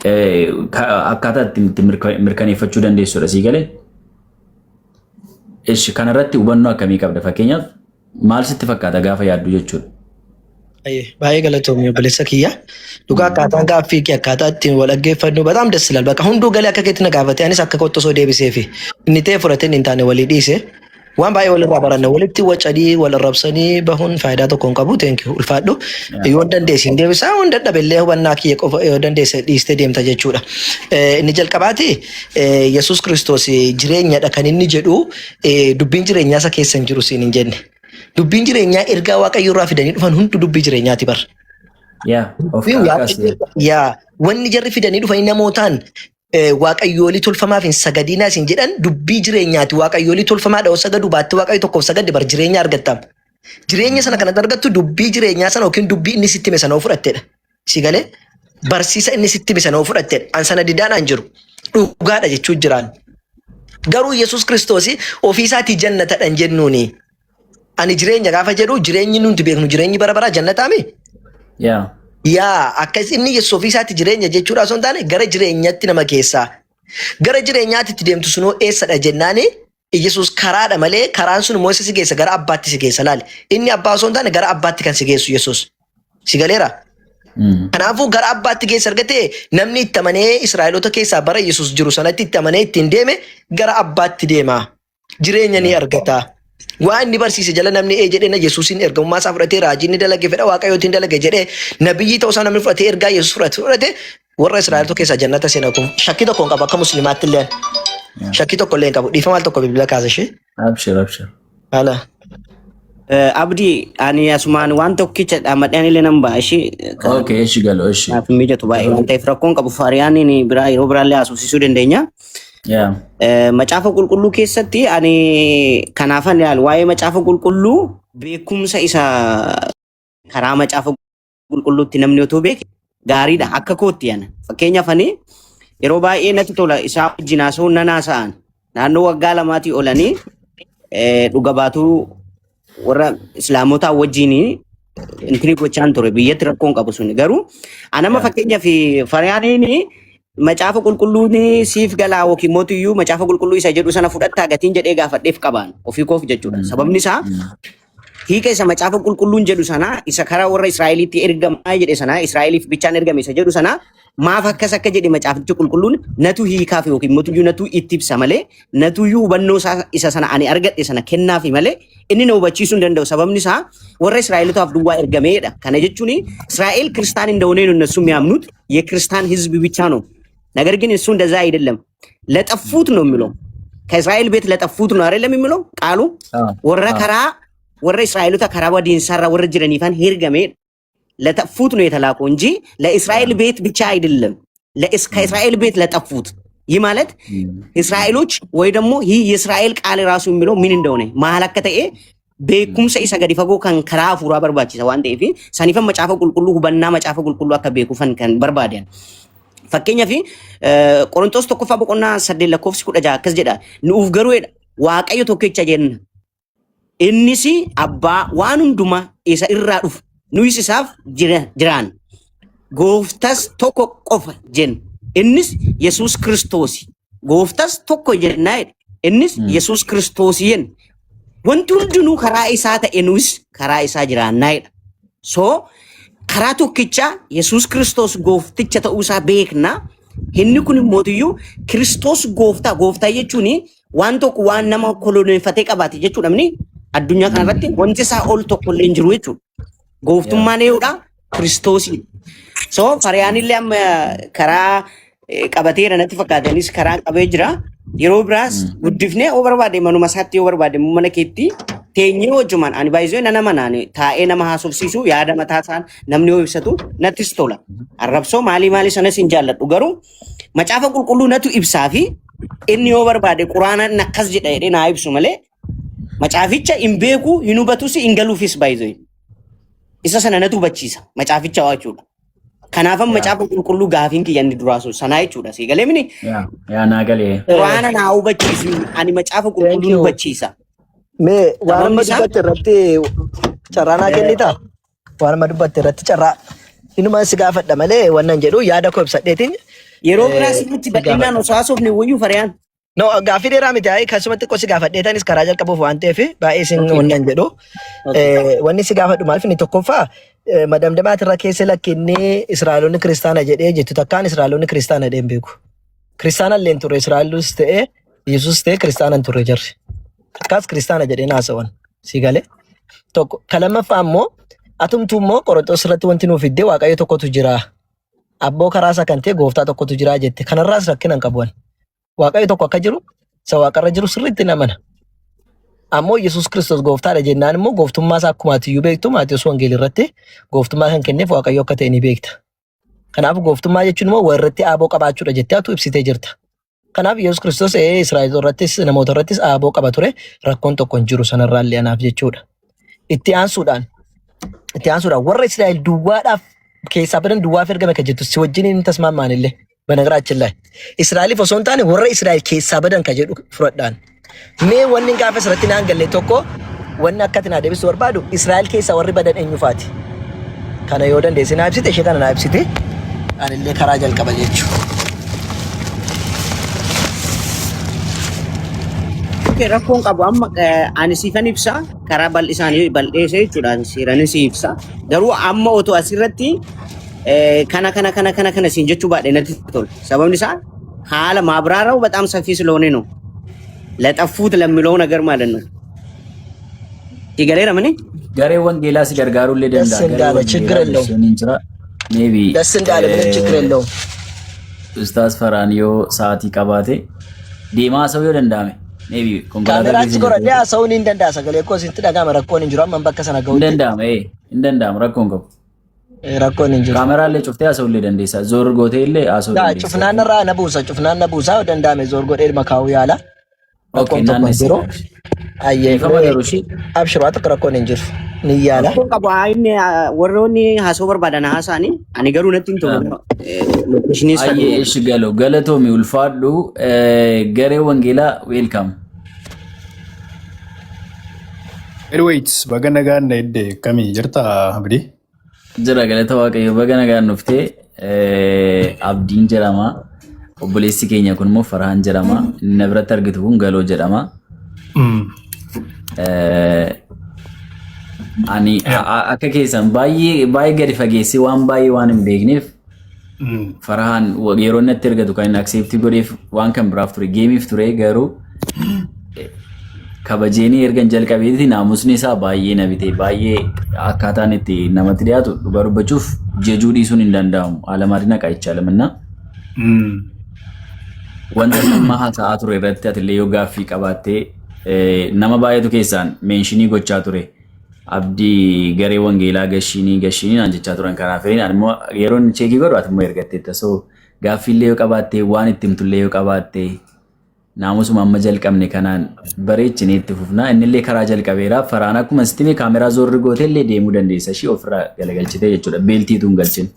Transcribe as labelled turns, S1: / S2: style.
S1: Akkaataa itti mirkaneeffachuu dandeessudha sii galee. Ishi kanarratti hubannoo akkamii qabda? Fakkeenyaaf maal sitti fakkaata gaafa yaaddu jechuudha?
S2: Baay'ee galatoomi, obboleessa kiyya. Dhugaa akkaataan gaaffii kee, akkaataa ittiin wal dhaggeeffannu በጣም ደስ ይላል. Bakka hunduu galee akka keetti na gaafate, anis akka kootti osoo deebiseefi inni ta'e fudhatee, inni hin taane walii dhiise. Waan baay'ee walirraa baranna. Walitti wacanii wal arrabsanii bahuun faayidaa tokko hin qabu. Thank you, ulfaadhu. Yoo dandeesse hin deebisaa, yoo dadhabe illee hubannaa kiyya qofa yoo dandeesse dhiistee deemta jechuudha. Inni jalqabaati, Yesuus Kiristoos jireenyadha kan inni jedhu, dubbiin jireenyaa isa keessa hin jiru siin hin jenne. Dubbiin jireenyaa ergaa Waaqayyo irraa fidanii dhufan hundi dubbii jireenyaati bar.
S1: Yaa of akkas.
S2: Yaa, wanni jarri fidanii dhufanii namootaan waaqayyoolii tolfamaaf hin sagadinaa isin jedhan dubbii jireenyaati. Waaqayyoolii tolfamaadha yoo sagadu baatte, Waaqayyo tokkoof sagadde bar jireenya argatta. Jireenya sana kan argattu dubbii jireenyaa sana yookiin dubbii inni sitti hime sana yoo fudhattedha. Si galee, barsiisa inni sitti hime sana yoo fudhattedha. An sana didaadhaan jiru. Dhugaadha jechuun jiraan. Garuu Yesuus Kiristoos ofii isaatii jannatadha hin jennuuni. Ani jireenya gaafa jedhu, jireenyi nuti beeknu jireenyi bara baraa jannataami.
S1: Yaa.
S2: Yaa, akkas inni Yesuus ofii isaatti jireenya jechuudha osoo hin taane, gara jireenyatti nama keessaa. Gara jireenyaatti itti deemtu sunoo eessadha jennaani, Yesuus karaadha malee, karaan sun immoo isa si geessa, gara abbaatti si geessa laali. Inni abbaa osoo hin taane, gara abbaatti kan si geessu Yesuus. Si galeera? Kanaafuu gara abbaatti geessa argate, namni itti amanee Israa'eloota keessaa bara Yesuus jiru sanatti itti amanee ittiin deeme gara abbaatti deema. Jireenya ni argata. Waan inni barsiise jala namni ee jedhee na Yesuusin ergamummaa isaa fudhatee, raajii inni dalage fedha Waaqayyootiin dalage jedhee, nabiyyii ta'uu isaa namni fudhatee, ergaa Yesuus fudhate warra Israa'elota keessaa jannata seena. Kun shakkii tokko hin qabu, akka musliimaatti illee. Shakkii tokko illee hin qabu. Dhiifama, al tokko bilbila kaasa ishee.
S1: Abshir, abshir.
S2: Haala.
S3: Abdii, ani asumaan waan tokkicha dhaammadhaan illee nan ba'a ishee.
S1: Okay, eshi galoo eshi.
S3: Naaf hin mijatu baay'ee waan ta'eef rakkoon qabu, fariyaan biraa yeroo biraallee haasofsiisuu dandeenya.
S1: Yaa.
S3: Macaafa qulqulluu keessatti ani kanaafan ilaalu, waa'ee macaafa qulqulluu beekumsa isa karaa macaafa qulqulluutti namni otoo beeke gaariidha akka kootti ana. Fakkeenyaaf ani yeroo baay'ee natti tola isaa wajjin haasa'uun, nan haasa'an. Naannoo waggaa 2tii olanii dhuga baatuu warra islaamotaa wajjin intini gochaan ture, biyyatti rakkoon qabu suni garuu anama. Fakkeenyaaf fariyaaniin macaafa qulqulluun siif galaa yookiin mootiyyuu macaafa qulqulluu isa jedhu sana fudhattaa gatiin jedhee gaafadheef qabaan ofii koof jechuudha. Sababni isaa hiika isa macaafa qulqulluun jedhu sana, isa karaa warra Israa'eliitti ergamaa jedhe sana, Israa'eliif bichaan ergame isa jedhu sana, maaf akkas akka jedhe macaafichi qulqulluun natu hiikaaf yookiin mootiyyuu natu itti ibsa malee, natuyyuu hubannoo isaa isa sana ani argadhe sana kennaafi malee inni na hubachiisuu hin danda'u. Sababni isaa warra Israa'elotaaf duwwaa ergameedha. Kana jechuun እስራኤል ክርስቲያን እንደሆነ ነው እነሱ የሚያምኑት፣ የክርስቲያን ህዝብ ብቻ ነው። ነገር ግን እሱ እንደዛ አይደለም። ለጠፉት ነው የሚለው፣ ከእስራኤል ቤት ለጠፉት ነው አይደለም የሚለው ቃሉ። Warra karaa warra Israa'elota karaa badiinsarra warra jiraniifan ergame ለጠፉት ነው የተላከው እንጂ ለእስራኤል ቤት ብቻ አይደለም። ከእስራኤል ቤት ለጠፉት፣ ይህ ማለት እስራኤሎች ወይ ደግሞ ይህ የእስራኤል ቃል ራሱ የሚለው ምን እንደሆነ maal akka ta'e beekumsa isa gadi fagoo kan karaa hafuuraa barbaachisa waan ta'eef, saniifan macaafa qulqulluu hubannaa macaafa qulqulluu akka beekuufan kan barbaadan. Fakkeenyaaf Qorontos 1ffaa boqonnaa 8 lakkoofsi 16 akkas jedha. Nuuf garuu jedha, Waaqayyo tokkicha jenna. Innis abbaa waan hundumaa isa irraa dhufu. Nuyis isaaf jiraan. Gooftas tokko qofa jenna. Innis Yesuus Kiristoos. Gooftas tokko jennaa jedhe. Innis Yesuus Kiristoos jenna. Wanti hundinuu karaa isaa ta'e, nuyis karaa isaa jiraannaa jedha. So karaa tokkicha Yesuus Kiristoos goofticha ta'uu isaa beekna. Inni kun immootiyyuu Kiristoos gooftaa, gooftaa jechuun waan tokko waan nama koloneeffatee qabaate jechuudha. Namni addunyaa kanarratti wanti isaa ol tokko illee hin jiru jechuudha. Gooftummaan eenyudha? Kiristoosii. So fariyaanillee amma karaa qabateera natti fakkaata. Innis karaa qabee jira. Yeroo biraas guddifnee yoo barbaade manuma isaatti, yoo barbaade immoo mana keetti teenyee wajjumaan, ani baay'isee nana manaan taa'ee nama haasofsiisu, yaada mataa isaan namni yoo ibsatu nattis tola. Arrabsoo maalii maalii sanas hin jaalladhu, garuu macaafa qulqulluu natu ibsaa fi inni yoo barbaade quraanaan akkas jedha jedhee naa ibsu malee, macaaficha hin beeku, hin hubatus, hin galuufis baay'isee. Isa sana natu hubachiisa macaaficha jechuudha. Kanaafan macaafa qulqulluu gaafiin kiyya inni duraa sun sanaa jechuudha. Si galee mini?
S1: Yaa, yaa, naa galee.
S3: Quraana naa hubachiisu, ani macaafa
S2: Thank
S3: qulqulluu
S2: you.
S3: hubachiisa.
S2: Mee waan
S3: Sababni
S2: amma
S3: isaa
S2: dubbatte irratti carraa naa kennitaa? Waan amma dubbatte irratti carraa. Inuma si gaafadha malee wannan jedhu yaada koo ibsadheetiin.
S3: Yeroo biraa sirriitti
S2: Si
S3: bal'inaan
S2: gaafadha.
S3: osoo haasofne wayyuu fariyaan.
S2: No, gaaffii dheeraa miti. Ayi, akkasumatti xiqqoo si gaafadheetanis karaa jalqabuuf waan ta'eef baay'ee isin
S3: Okay.
S2: wannan jedhu.
S3: Okay.
S2: Wanni si gaafadhu maaliif inni tokkoffaa madamdamaatirra keessa lakkinnee Israa'eloonni kiristaana jedhee jettu takkaan Israa'eloonni kiristaana jedhee hin beeku. Kiristaana illee hin turre Israa'elos ta'ee Yesuus ta'ee kiristaana hin turre jarri. Takkaas kiristaana jedhee naasawan. Si galee. Tokko. Ka lammaffaa immoo atumtuu immoo Qorontos irratti wanti nuuf fiddee Waaqayyo tokkotu jira. Abboo karaa isaa kan ta'e gooftaa tokkotu jira jette. Kanarraas rakkina hin qabu ani. Waaqayyo tokko akka jiru isa waaqarra jiru sirriitti hin amana. Ammoo Yesuus Kiristoos gooftaadha jennaan immoo gooftummaa isaa akkuma ati iyyuu beektu Maatiyus Wangeelii irratti gooftummaa kan kenneef Waaqayyo akka ta'e ni beekta. Kanaaf gooftummaa jechuun immoo warratti aaboo qabaachuudha jettee atu ibsitee jirta. Kanaaf Yesuus Kiristoos ee Israa'el irrattis namoota irrattis aaboo qaba ture rakkoon tokko hin jiru sanarraa illee anaaf jechuudha. Itti aansuudhaan itti aansuudhaan warra Israa'el duwwaadhaaf keessaa badan duwwaaf ergame kan jettu si wajjin hin tasmaammaan illee banagaraachin laay. Israa'eliif osoo hin taane warra Israa'el keessaa badan kan jedhu fudhadhaan. Mee wanni gaafa asirratti naan galle tokko wanni akka ati naa deebistu barbaadu Israa'el keessaa warri badan eenyufaati? Kana yoo dandeesse naa ibsite ishee kana naa ibsite anillee karaa jalqaba jechuudha.
S3: Okay, rakkoon qabu amma ani siifan ibsa karaa bal'isaanii bal'eessa jechuudha seeranis si ibsa garuu amma otoo asirratti kana kana kana kana kana siin jechuu baadhe natti tola sababni isaa haala ማብራሪያው በጣም ሰፊ ስለሆነ ነው ለጠፉት ለሚለው ነገር ማለት ነው ይገሌ ምን
S1: Garee wangeelaa si gargaaruu illee
S2: ደስ
S1: danda'a. Garee
S2: እንዳለ ችግር
S1: wangeelaa
S2: የለውም።
S1: jechuun hin jira. Maybe
S2: ደስ እንዳለ ምንም ችግር የለውም።
S1: Ustaaz Farhaan yoo sa'aatii qabaate deemaa haasa'uu yoo danda'ame maybe konkolaataa
S2: Kaameraa
S1: keessa
S2: achi godhadhee
S1: jirtu
S2: haasa'uun hin danda'a. Sagalee koo isintti dhaga'ama rakkoon hin jiru. Amma bakka sana
S1: hin
S2: ga'utti
S1: danda'ama hin danda'amu rakkoon qabu.
S2: Rakkoon hin jiru.
S1: Kaameraa illee cuftee haasa'uu illee dandeessa. Zoor gootee illee haasa'uu
S2: Gaa
S1: dandeessa.
S2: cufnaan irraa na buusa cufnaan na buusa yoo danda'ame zoor godhee makaa'uu yaala.
S1: Okay,
S2: Rakkoon tokko hin
S1: naannessi.
S2: jiru. Ayyee
S1: Dhiifama garuu ishee.
S2: Abshir waa tokko rakkoon hin jiru. Ni yaala.
S3: Rakkoon qabu haa inni warroonni haasoo barbaadan haasaanii ani garuu natti hin tolu. Lookeshiniis
S1: Ayyee ishi galo galatoomi ulfaadhu garee wangeelaa welcome.
S4: Anyways, baga nagaan na idde akkamii jirta Abdii?
S1: Jira galata Waaqayyo baga nagaan dhuftee Abdiin jedhama. Obboleessi keenya kun immoo Farhaan jedhama. Inni na biratti argitu kun Galoo jedhama. Ani akka keessan baay'ee baay'ee gadi fageessee waan baay'ee waan hin beekneef Farhaan yeroo inni natti ergatu kan inni accept godheef waan kan biraaf ture geemiif ture garuu kabajeenii ergan jalqabeeti naamusni isaa baay'ee na bite baay'ee akkaataan itti namatti dhiyaatu dhugaa dubbachuuf jejuu dhiisuun hin danda'amu አለማድነቅ አይቻልም እና wanta amma haasa'aa ture irratti ati illee yoo gaaffii qabaattee nama baay'eetu keessaan mention gochaa ture abdii garee wangeelaa gashiinii gashiinii naan jechaa turan kanaaf ani immoo yeroo inni check godhu ati immoo ergatteetta so gaaffii illee yoo qabaattee waan itti himtu illee yoo qabaatte naamusuma amma jalqabne kanaan bareechinee itti fufnaa innillee karaa jalqabeera Farhaan akkuma sitti hime kaameraa zoorri gootee illee deemuu dandeessa ishii ofirraa galagalchitee jechuudha beeltiitu hin galchin.